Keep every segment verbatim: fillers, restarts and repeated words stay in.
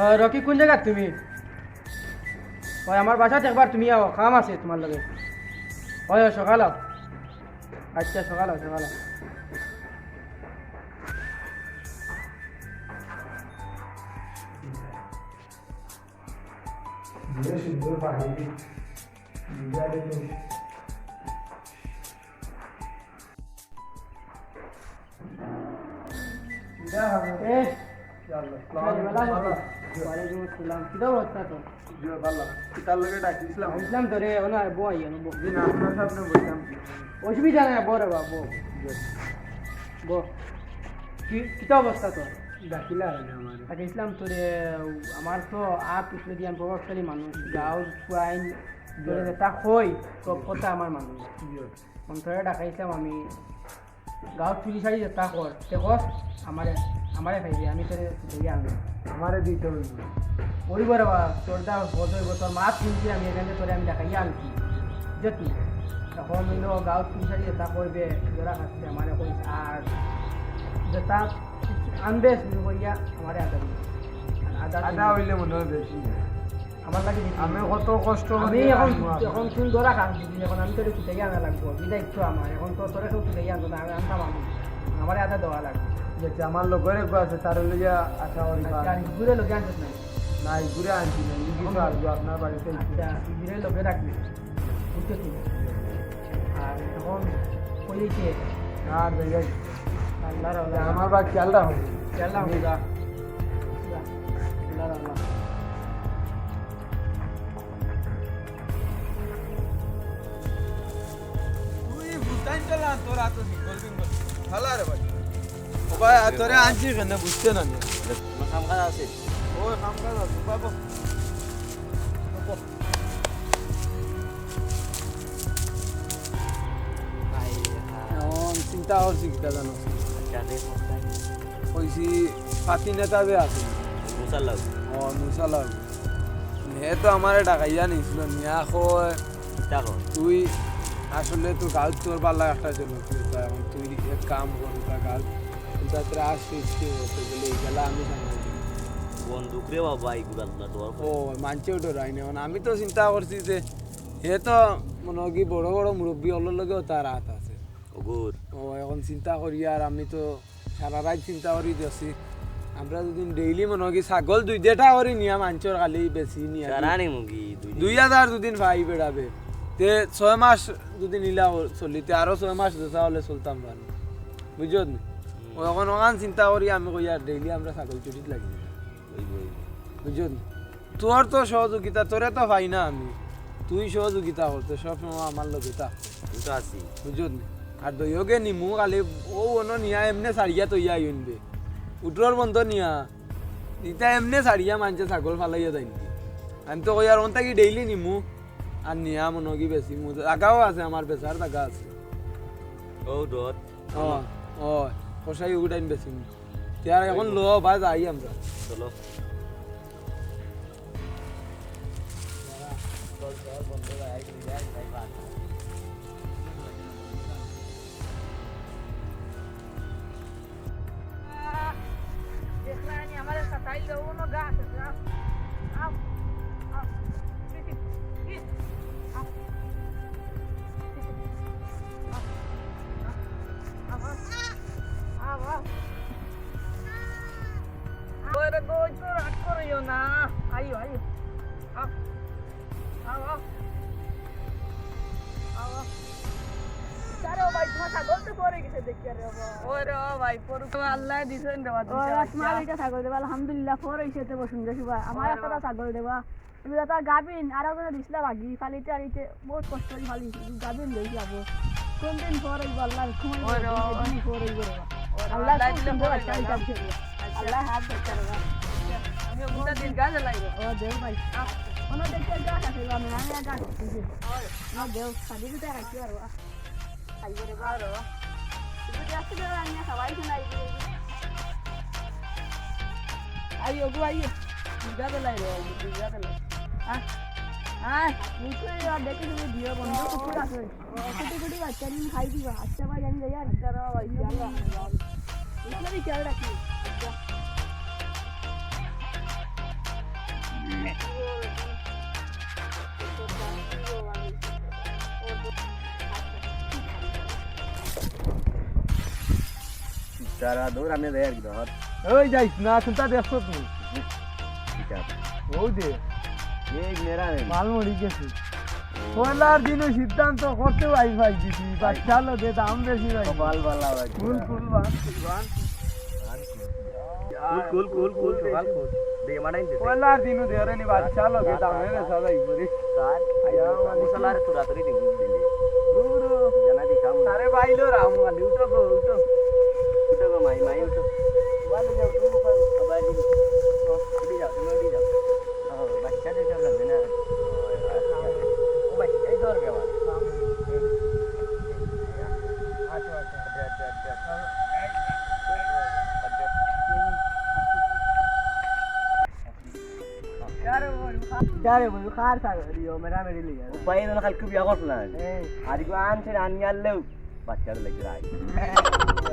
আহ, রকি, কোন জাগাত তুমি? অয়, আমার বাসাত একবার তুমি আও, কাম আছে তুমার লগে। অয়, অয়, সকাল আও। আচ্ছা, সকাল আও, সকাল আও। যে সুন্দর পানি। এ, ইয়া আল্লাহ, আসসালামু আলাইকুম। ভালা আছো? ওয়ালাইকুম আসসালাম। কিতা অবস্থা তোর? জি, ভালা। কিতার লগে ডাকছিলাম? ডাকছিলাম তোরে, ও না, বই, আমি বই। জি না, আপনার সামনে বলতাম। অসুবিধা নাই, বই রে বাবা, বই। জি। বই। কি, কিতা অবস্থা তোর? ডাকিলা হয় না আমার। ডাকছিলাম তোরে, আমার তো আ পিছলে দিয়া আমি প্রভাবশালী মানুষ, গাঁও ফুয়াইন, তোরে জি। যেটা কই, সব কথা আমার মানুষ। জি। অন্তরে ডাকাইছিলাম আমি, গাঁও চুরি সারি যেটা কর, দেখো, আমারে, আমারে খাইবে, আমি তোরে ফুটাইয়া আনবো। আমারে দিতে হইব। ওই বড় বা, তোর দা বড় হইব, তোর মা শুনছি আমি এখানে তোরে আমি দেখাইয়া আনছি। বুঝলি? এখন হইলো গাঁও চুরি সারি যেটা করবে, জোড়া খাচ্ছে, আমারে কইস। আর যেটা আনবে শুরু করিয়া, আমারে আদা দিবে। আর আদা আদা দিবে। হইলে মনে হয় বেশি। আমার লাগি দিতে আমি হইব। কত কষ্ট আমি করি এখন, আনবো আমি। এখন কোন ধরা খাস দিবি, এখন আমি তোরে ফুটাইয়া আনা লাগবো, এই দায়িত্ব আমার। এখন তো তোরে কেউ ফুটাইয়া আনতো না, আমি আনতাম আমি। আমারে আদা দেওয়া লাগবে। দেখছি, আমার লগর এগো আছে, তারে লইয়া আশা করি আচ্ছা, পারবো। আর হিগুরে লগে আনছিস না? না, হিগুরে আনছি না, হিগুরে এখন তো আসবো আপনার বাড়িতে। আচ্ছা, হিগুরে লগে রাখবি। বুঝছো কি? আর এখন কই যাইছে? না, আর যাই যাই। আল্লাহর আল্লাহ। আমার বা খেয়াল রাখো। খেয়াল রাখো। যা। যা। আল্লাহর আল্লাহ। তুই বুঝতাই তো না, তোর আতো সিঙ্গল সিঙ্গল। ভালা রে ভাই। ও ভাই, আর তোরে আনছি কেনে বুঝতে না নি? আমার কাম কাজ আছে। ও, কাম কাজ আছে, বাবু। এখন চিন্তা করছি কিতা জানো? আচ্ছা, দে, কোথায়? কইছি, পাতি নেতা যে আছে। মুসাল্লাহ। ও, মুসাল্লাহ। হে তো আমারে ডাকাইয়া নিছিল, নিয়া কয়, কিতা কয়? তুই আসলে তো গাঁওত তোর বালা একটা জনপ্রিয়তা, এখন তুই এক কাম কর, তা গাঁওত কিন্তু তোর আর সৃষ্টি হতে গেলে এই গেলা আমি সামলাই দিই। বন্দুক রে বাবা, এই গুলা গুলা ডর করে। ও, মানছেও ডরাই না। এখন আমি তো চিন্তা করছি যে হে তো মনে হয় কি বড় বড় মুরব্বি অকলর লগেও তার হাত আছে। ওগুর। ও, এখন চিন্তা করি আর আমি তো সারা রাইত চিন্তা করি যাচ্ছি। আমরা দুদিন ডেইলি মনে হয় কি ছাগল দুই দেটা করি নিয়া মানছর খালি বেশি নিয়া সারা দি। নি মুগি দুই দিন। দুই হাজার দুদিন ভাই বেড়াবে। তে ছয় মাস দুদিন ইলা চলিতে আরো ছয় মাস যেটা হলে চলতাম পারি। বুঝছো নি? হুম। ও এখন ওখান চিন্তা করি আমি কই আর ডেইলি আমরা ছাগল চুরিত লাগি। ওই, ওই। বুঝছো নি? তোর তো সহযোগিতা, তোরে তো পাই না আমি। তুই সহযোগিতা করতে সবসময় আমার লগে তা। আমি তো আছি। বুঝছো নি? আর দইয়োগে নিমু খালি ও অনো নিয়া এমনে সারিয়া তৈয়া আইনবে। উঠরর বন্ধ নিয়া। ইতা এমনে সারিয়া মানছে ছাগল ফালাইয়া যাইনবি। আমি তো কই আর অন থাকি ডেইলি নিমু। আর নিয়া মনে কি বেশি মু-, জাগাও আছে আমার বেচার জাগা আছে। O dot. ও, ও, কষাই উঠাইন বেশি মু। তে আর এখন লো বা যাই আমরা। চলো। দেখলাম আমার একটা তাইল দেবো না গাছ আছে, আও, আও, আও। ওরে গো, তো রাগ করিও না। আইও, আইও। আও, আও, আও। আও, আও। আরে ও ভাই, তোমার ছাগল তো পড়ে গেছে দেখি, আরে বাবা। ওরে ও ভাই, পড়ুক। আল্লাহ দিছেন রে বাবা, ও, দুইটা আসমা বাচ্চা। দুইটা ছাগল দেবা, আলহামদুলিল্লাহ, পড়ে গেছে তো বসুন রে বাবা। আমার ওরে একটা বাবা। ছাগল দেবা। তুমি তো তার গাভিন, আর ওখানে দিছিলা বাগি, ফালিতে আরিতে বহুত কষ্ট করে ফালি, গাভিন লই যাবো। কোন দিন পর হইব আল্লাহ, ঘুমাই ওই রে। দিন পর হইব রে। ওই রে, আল্লাহ আল্লাহ খুব দিলে সুন্দর পরে একটা যাবে। হিসাব ছিল। আচ্ছা। আল্লাহ হাত ধরতে পারবা। আমি ওগুলা দিন গাছে লাগবে। ও দেও ভাই। আহ। কোনো দেখতে গাছ আছে, আমি, আমি আর গাছ আছে। ওই। না দেও, সাজি দিতে খাইতে পারবো। খাইব রে বা। আরো। তুই তো আসতে পারো, আমি খাওয়াই তো নাই। আই ওগো, আই। দুর্গা বেলাই রে, দুর্গা বেলাই। আহ, আহ, মুখে আর দেখে তুমি দিও বন্ধ, কুকুর আছে। কুটি কুটি বাচ্চা নিয়ে খাই দিবা। আচ্ছা ভাই, আমি যাই আর। আচ্ছা রে ভাই, চলো। এগুলো আমি খেয়াল রাখি। আচ্ছা। তারা দৌড়, আমি যাই আর কি, ধর। ওই যাইস না, কোনটা দেখছো তুই? ঠিক আছে। ওই দে। এই মেরা নেই। মাল মরি গেছে। ও। পয়লার দিনও সিদ্ধান্ত করতে ভাই ভাই দিছি। ভাই। বাচ্চা লোকে দাম বেশি ভাই। কপাল বালা ভাই। কুল কুল বান। কুল, কুল, কুল, কুল, কুল, কুল। দে, মারাইন দে। পয়লার দিনও দেরে নি বাচ্চা লোকে দামে বেচা যাই করে। স্যার, আয়া, মশলার তোরা তোরি দিবি দিলি। গুরু। জানা দি কাম। আরে ভাই লো রাম আলী, উঠো গো, উঠো। উঠো গো, মাই, মাই, উঠো। ভালো যাও, তুমি ভালো। আবার দিবি। ও, উঠি যাও, তুমি উঠি যাও। ও, বাচ্চা তো সব লাগবে না। ও, বাচ্চা, এই ধর রে আমার। আচ্ছা, আচ্ছা। আচ্ছা, আচ্ছা, আচ্ছা। যারে বল, খার সাগর, ইয়ো, মেরা মেরি লিয়া। ও ভাই, এগুলো কালকে বিয়া করছিলাম। এই। আর এগুলো আনছে, আনি আনলেও বাচ্চাটা লেগে রাখ।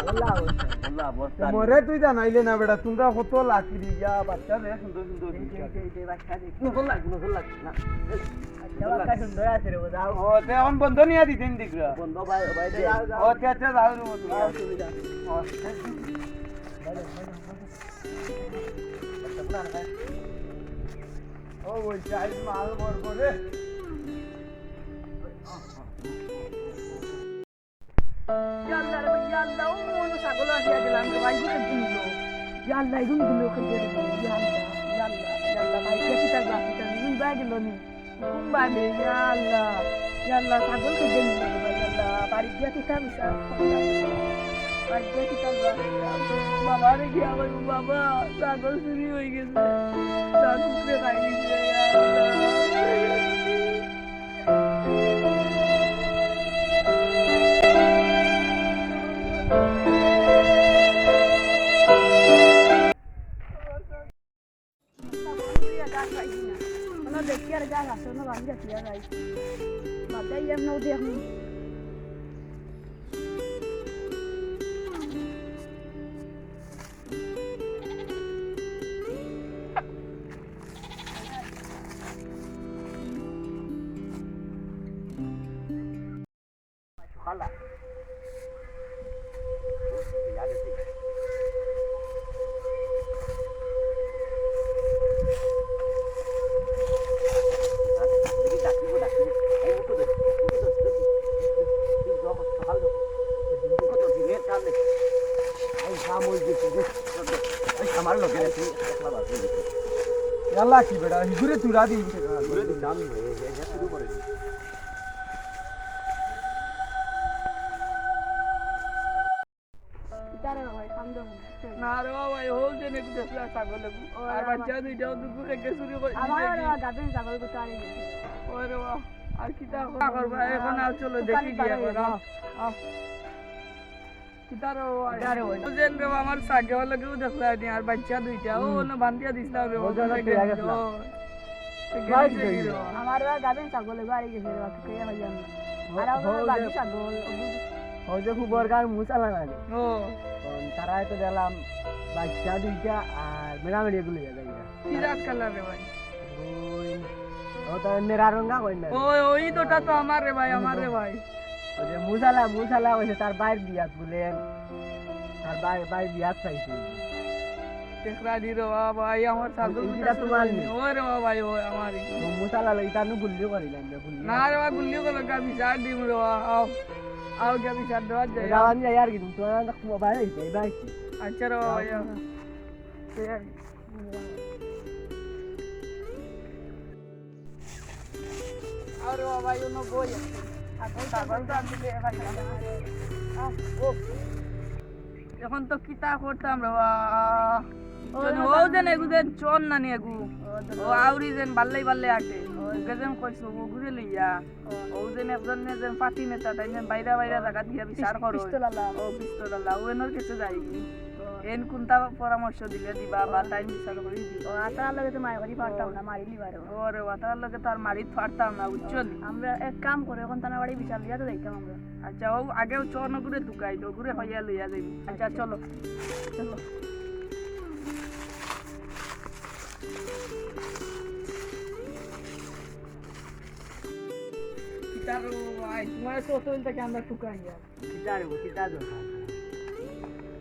বললা অবস্থা। বললা অবস্থা। মরে তুই জানাইলে না বেটা, তোমরা কত লাকি দিয়া বাচ্চা রে, সুন্দর সুন্দর এই, দুইটা। এই, এই, এই বাচ্চা দেখ। নজর লাগ, নজর লাগ, না। বাচ্চা বাচ্চা সুন্দর আছে রে, বোঝাও। ও, তে এখন বন্ধ নিয়ে দিতেন দেখরা। বন্ধ ভাই, ভাই, যাও, যাও। ও, তে, তে, যাও রে, তুমি। যাও, তুমি যাও। ও। ও, ওই সাইজ মাল বড় করে। ইয়া আল্লাহ রে ভাই, ইয়া আল্লাহ, ও মনো ছাগল আসিয়া গেলাম রে ভাই, ঘুরে দিল। ইয়া আল্লাহ, এগুন দিল, ওকে দিয়ে দিল। ইয়া আল্লাহ, ইয়া আল্লাহ, ইয়া আল্লাহ, ভাই, কে কিতা গা, কিতা নিবি, ভাই গেল নি। ঘুম ভাই, ইয়া আল্লাহ, ইয়া আল্লাহ, ছাগল কে দিয়ে দিল রে ভাই, ইয়া আল্লাহ, বাড়ি গিয়া কিতা বিচার করলাম। বাড়ি গিয়া কিতা বিচার করলাম। বাবা রে গিয়া ভাই, বাবা, ছাগল চুরি হয়ে গেছে। ছাগল চুরি খাই গেছে, ইয়া আল্লাহ। আমার লগে রে, তুই একলা বাদ দিয়ে দিতে। ইয়াল্লা কি বেটা, হিগুরে তুরা দি। হিগুরে দি, দাম, এ, এ, এ, শুরু করে দি। ইতারে ভাই, খাম দাও। না রে বাবা, এই হল যে নাকি দেখলা ছাগল এগু। ও আর বাবা। বাচ্চা দুইটাও দুগু থেকে চুরি করে আমার দিছে আর কি? গাভিন ছাগল গুতা আনি দিছে। ওরে বাবা, আর কিতা করবা? এখন আর চলো দেখি কি এখন। আও, আও। কিতা রে বাবা? কিতা রে বাবা? বুঝেন রে বাবা, আমার ছাগল এগুও দেখলা নি, আর বাচ্চা দুইটা, ও হুম। অন্য বান্ধিয়া দিছিলাম রে বাবা, ওজন কোথায় ঠিক গেল? আছে। ও, তো গেল ভাই, ঠিক আছে। আমার আর গাভিন ছাগল এগু আনি গেছে রে বাবা, তুই কইয়া ভাই আমি। ও, আর আমার ও, বাকি যে ছাগল, ও যে খুব বড় গান মুসালা লাগে। ও। কারণ তারা তো দেখলাম বাচ্চা দুইটা আর মেরামেরি এগুলো হয়ে যায়। কি জাত কালার রে ভাই? ওই, ও তো মেরা রঙা কই না। ওই, ওই দুটা তো আমার রে ভাই, আমার রে ভাই। ওই যে মুসালা, মুসালা হইছে তার ভাইর বিয়াত বলে। তার ভাই, ভাই বিয়াত চাইছে। দেখরা দি রে বাবা, ভাই, আমার ছাগল এই দুটা দুটা তোমার চুরি নি? ওই রে বাবা, ভাই, ওই আমারই। ও মুসালা লাগি তানু গুল্লি করিলাম না, গুল্লি। না রে বাবা, গুল্লি করো, গা বিচার দিম রে বাবা, আও। আও, গা বিচার দেওয়া যায়। রাওয়ান যাই আর কি, তোমার না খুব ভাই হইছে, এই ভাই। আচ্ছা রে বাবা, যাও। যাও। ঠিক আছে। আরে বাবা, ইনো বই আছে। ছাগল, ছাগল তো আমি লে ভাই। আহ, ও। এখন তো কিতা করতাম রে বাবা? ও, ও, ও যেন এগু যেন চোর নানি এগু। ও, তো ও, আউরি যেন বাল্লাই বাল্লাই আটে। ও। ওকে যেন কইছো, ও ঘুরে লইয়া। ও। ও যেন একজন নে যেন পাতি নেতা, তাই যেন বাইরা বাইরা জাগাত গিয়া বিচার পিস-, করো। পিস্তল আলা। ও, পিস্তল আলা। ও এনর কাছে যাইগি। ও। এন কোনটা পরামর্শ দিলে দিবা বা ও। তাই বিচার করি দিবা। ও, আতার লগে তো মারি করি পারতাম ও। না, মারি লিবার। ওরে বাবা, তার লগে তো আর মারি পারতাম না, বুঝছো নি? আমরা এক কাম করি, এখন তানা বাড়ি বিচার লইয়া তো যাইতাম আমরা। আচ্ছা, ও আগে ও চোর নগুরে ঢুকাই, নগুরে হইয়া লইয়া যাইবি। আচ্ছা, আচ্ছা। চলো। চলো। তার ভাই, তোমার কত দিন থেকে আমরা শুকাই আর। কিতা রে, কিতা দরকার?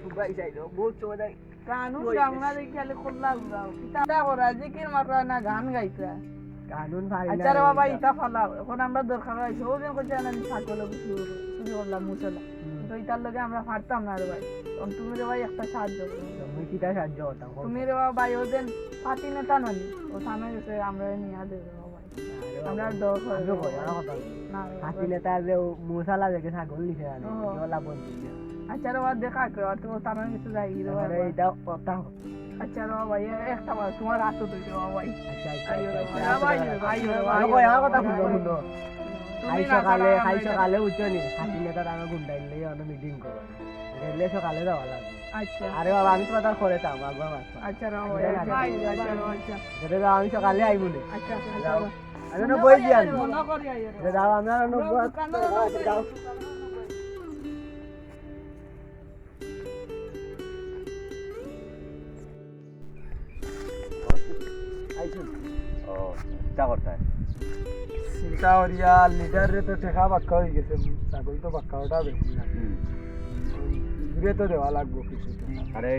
শুকাই যাই তো, বহুত সময় দেয়। কানুন ওই গামলা দেখি খালি খোল্লা উড়াও। কিতা করা, জিকির মাতরা না গান গাইতা? কানুন পারি না আচ্ছা রে রে, বাবা, ইটা। ইটা ফালাও। এখন আমরা দরকার হয়েছে। ওই দিন কইছে না, আমি ছাগল চুরি করলাম, মুসলা। হুম। তো ইটার লগে আমরা পারতাম না রে ভাই। এখন তুমি রে ভাই একটা সাহায্য করো। তুমি কিতা সাহায্য করতাম? তুমি রে বাবা ভাই, ওই দিন পাতি নেতা নানি, ও থানায় গেছে, আমরা নিয়ে দেবো রে বাবা। আরে বাবা, আমরা দশ আমিও কই, আমার কথা কই। না রে বাবা। পাতি নেতা যে ও মুসালা দেখে ছাগল নিছে আনে, ও। ওলা বলছি। আচ্ছা রে বাবা, দেখা করো, আর তোমার থানায় গেছে যাই রে বাবা। আরে এটা কথা। আচ্ছা রে বাবা, এ-, একটা বার তোমার হাত ধরে রে বাবা। আচ্ছা, আচ্ছা, আইও আচ্ছা, রে আচ্ছা, বাবা, আচ্ছা, আইও রে বাবা, আচ্ছা, আইও রে বাবা, আইও রে বাবা। সকালে, আইও রে বাবা। খাই সকালে, উঠছো নি? হাতি নেতা তারা গুন্ডা ইলে অন্য মিটিং করো। গেলে সকালে যাওয়া লাগবে। আচ্ছা। আরে বাবা, আমি তোমার তার করে তাম, আগুয়া মাছ। আচ্ছা রে বাবা, আচ্ছা, আচ্ছা, আচ্ছা। আচ্ছা রে বাবা, আচ্ছা। যেটা যাও, আমি সকালে আইবো নে। আচ্ছা, আচ্ছা, যাও। আচ্ছা। আমি না বই দিয়ার। মনে করি আইও রে। যে যাও, আমরা অন্য আমরা বই-, দোকানে যাও। আইছুন। ও, চিন্তা করতে হয়। চিন্তা করিয়া লিডাররে তো টেকা বাক্কা হয়ে গেছে, ছাগল তো বাক্কা ওটা বেশি না। হুম। ঘুরে তো দেওয়া লাগবো কিছু টেকা। আরে,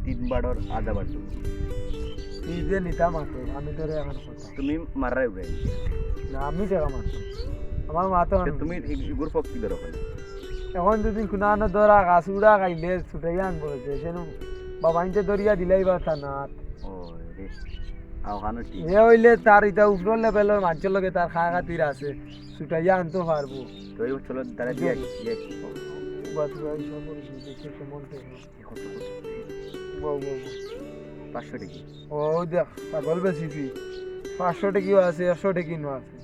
তিন বাড়র আধা বাড় দেবো। তুই যে নিতা মাত্র, আমি তোরে এখন কথা। তুমি মারাই উড়ে। না, আমি টেকা মাত্র। আমার মা তো তে আমি তুমি ই-, ইগুর পক্ষে ধরো কেন? এখন যদি কুনানো ধরা গাছ উড়া খাইলে ছুটাইয়া আনবো যে, সেন বাবাইনতে ধরিয়া দিলাই বা থানাত। ও রে, আ, ওখানে ঠিক। এ হইলে তার ইটা উপর লেভেলর মানুষের লগে তার খা খাতির আছে, ছুটাইয়া আনতে পারবো। তো এই চলো, তারা দিয়ে আসি, দিয়ে আসি। বাস ভাই, সব পরিস্থিতি দেখে মন থেকে। কত, কত? বউ, বউ, বউ। পাঁচশো টাকা। ও দেখ, পাগল বেশি তুই। পাঁচশো টাকাও আছে, একশো টাকাও আছে।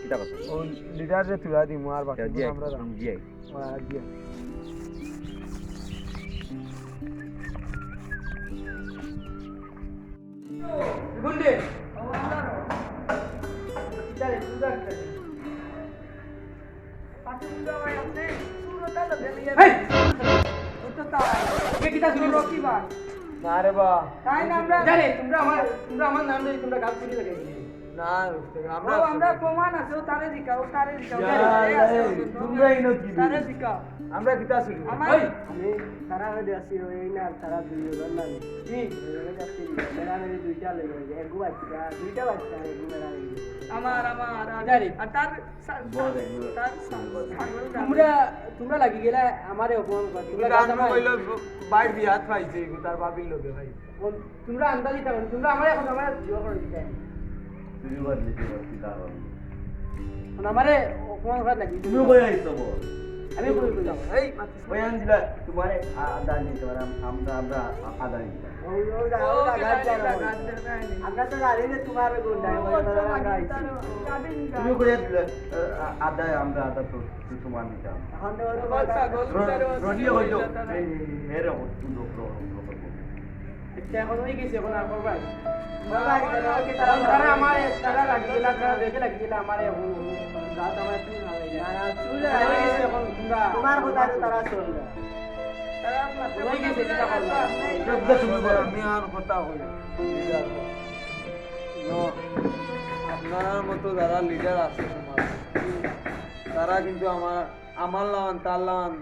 কিতা কথা? ও লিডাররে তুলা দিমু আর বাকি দিয়া, আমরা দিয়া। হ্যাঁ, দিয়া। গুন্ডে। কিতা রে, তুই ডাক দে। হেই! ও তো তা। কে কিতা শুনি? রকি বা। না রে বা। তাই না আমরা। যা রে, তোমরা আমার, তোমরা আমার নাম ধরে তোমরা গাছ চুরি লাগাই দিলে। না, আমরা ও, আমরা প্রমাণ আছে, ও তারে জিকা, ও তারে জিকা, ও ইয়া, তারে জিকা। এই আছে, এই, তোমরা ইনো কি তারে জিকা। আমরা কিতা চুরি করি? আমার এই, আমি তারা হয়ে আছি, ওই না, তারা দুইজন না। কি? ওই যে আপনি মেরামেরি দুইটা লই, ওই যে এক বাচ্চা, দুইটা বাচ্চা, এক মেরামেরি। আমার, আমার, আর, কিতা রে? আর তার সা-, বল, সা-, এগুলো তার সা-, বল। ছাগল তোমরা, তোমরা লাগি গেলে আমারে অপমান কর। তুমি তোমরা জানো জানো কইলো বাইর বিয়াত পাইছে, এগু তার বাবির লগে ভাই। বল, তোমরা আন্দাজ দিতে পারো, তোমরা আমারে এখন আমারে জোর করে দিতে। চুরি কর, চুরি কর, কিতা কর। মানে আমারে অপমান করার লাগি। তুমি কই আইছো বল? আমি কই কই যাবো? এই, মাতিস না। ওই আন দিলা, তোমারে আ-, আদা নিতে পারে, আম-, আমরা, আমরা আ-, আদা নিতে পারি। ওই, ওই, ওই, ওই, ওই, গাছ গাছ জানো। জানো। আমরা তো জানি যে তোমার গুন্ডা, ও, ওই, আচ্ছা, ওই, আমরা আইছি। গাছ জানো। তুমি কই দিলে, আ-, আ-, আদা, আমরা আদা তো, তো তোমার নিতাম। এখন তো তোমার ছাগল র-, উঠারও আছে, রনি হইল। এই, এই, এই, এরকম, সুন্দর, সুন্দর, সুন্দর, সুন্দর। আচ্ছা, এখন হয়ে গেছে, এখন আর করবা না। করবা না, করবা না। তারা আমার, তারা লাগি গেলা, তারা দেখে লাগি গেলা, আমার এখন রাত আমার একটু না লাগে। না, না, চুল তারা হয়ে গেছে, এখন তোমরা তোমার কথা তো তারা চলবে। তারা মাত্র হয়ে গেছে, চিন্তা করো না। চুপ তো তুমি বলো, আমি আর কথা কই না। লিডার তো। No, আপনার মতো যারা লিডার আছে সমাজে, তারা কিন্তু আমার, আমার লান, তার লান,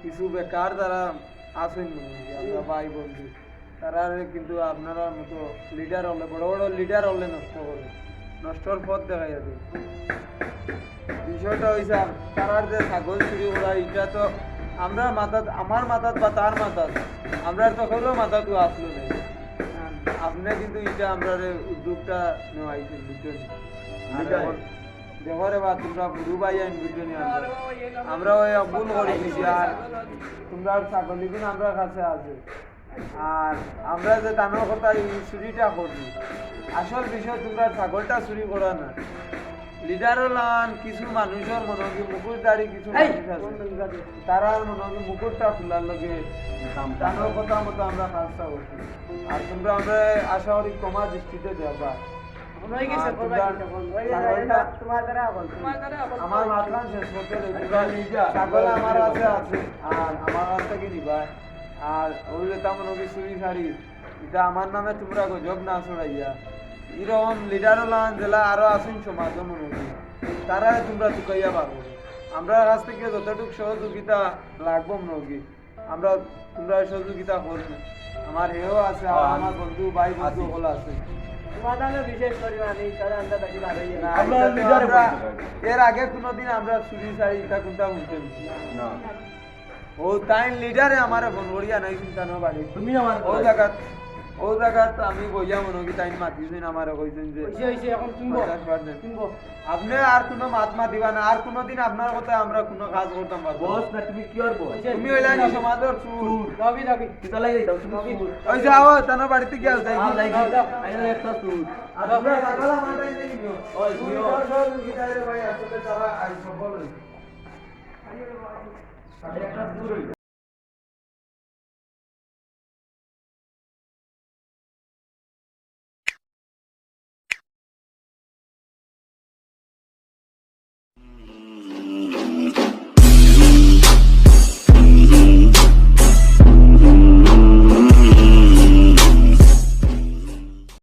কিছু বেকার যারা আছেন মনে হয়, আমরা ভাই বন্ধু, তারা কিন্তু আপনার মতো লিডার হলে, বড় বড় লিডার হলে নষ্ট করে, নষ্টর পথ দেখাইয়া দেয়। বিষয়টা হইছে, আপ-, তারার যে ছাগল চুরি করা, এটা তো আমরা মাথাত, আমার মাথাত বা তার মাথাত, আমরা তো কেউর মাথাত তো আসলো নেই। আপনি কিন্তু এটা আমরা উদ্যোগটা নেওয়া হয়েছে, বুঝছেন? আর লিডার। এখন দেখো রে বা, তোমরা গুরু ভাই আইন বুঝছো নি আমরা। আমরা ওই ভুল করে দিছি, আর তোমরা ছাগল ইগুন আমরার কাছে আছে। আর আমরা যে তানর কথা এই চুরিটা করছি, আসল বিষয় তোমরা ছাগলটা চুরি করা না। লিডার লান কিছু মানুষের মনে হয় মুকুটধারী কিছু এই! মানুষ আছে। তারার মনে হয় মুকুটটা খোলার লগে তানর কথা মতো আমরা কাজটা করছি। আর তোমরা আমরা আশা করি ক্ষমা দৃষ্টিতে দেখবা। হয়ে গেছে, আর করবা তোমরা কি তখন? ওই যে ছাগলটা এটা তোমার দ্বারা বলছি। তোমার দ্বারা বলছি। আমার মাতলাম শেষ করতে দেবে। ছাগল আমার আছে, আছে। আর আমার কাছ থেকে নিবা। আর ওই যে তেমন ওই চুরি শাড়ি, এটা আমার নামে তোমরা গজব না ছড়াইয়া। এরকম লিডার অকল যেলা আরো আছইন সমাজো মনে করি, তারারে তুমরা তুকাইয়া বার করো। আমরার কাছ থাকি যতটুক সহযোগিতা লাগবো মনে করি, আমরা, তুমরা সহযোগিতা করো। আমার হেও আছে, আর হ্যাঁ, আমার বন্ধু, ভাই বন্ধু আছে। অকল আছে। সমাধানে বিশেষ করি মানে তারা আমরা বাকি বাড়াই না। আমরা লিডারে আমরা বলতে পারি। এর আগে কোনোদিন আমরা চুরি চারি ইটা কোনটা শুনছি না। না। ও তাইন লিডারে আমারে ফোন করিয়া নাই চিন্তা না বাড়ি। তুমি আমার ও জায়গাত, ও জায়গাত আমি বইয়া মনে করি তাইন মাতিছইন, আমারে কইছইন যে অইছে, অইছে, এখন শুনবো। পঞ্চাশ percent। শুনবো। আপনে আর কোনো মাত মাতিবা না, আর কোনোদিন আপনার কথায় আমরা কোনো কাজ করতাম পারবো না। বস না, তুমি কি আর বস? তুমি অইলা নি সমাজর চুর। চুর। যাবি, যাবি। কিতা লাগি যাও তুমি? চুর। ওই যাও, তানো বাড়িতে গিয়া যাই। আর যাই। যাও, যাও। আইনা একটা চুর। আর তোমরা পাগল আমার তাই দেখি নিও। ওই, তুমি নিও। সব সব লুকি তাই রে ভাই, আসলে তারা আই সফল হইছে। একটা চুর হইল।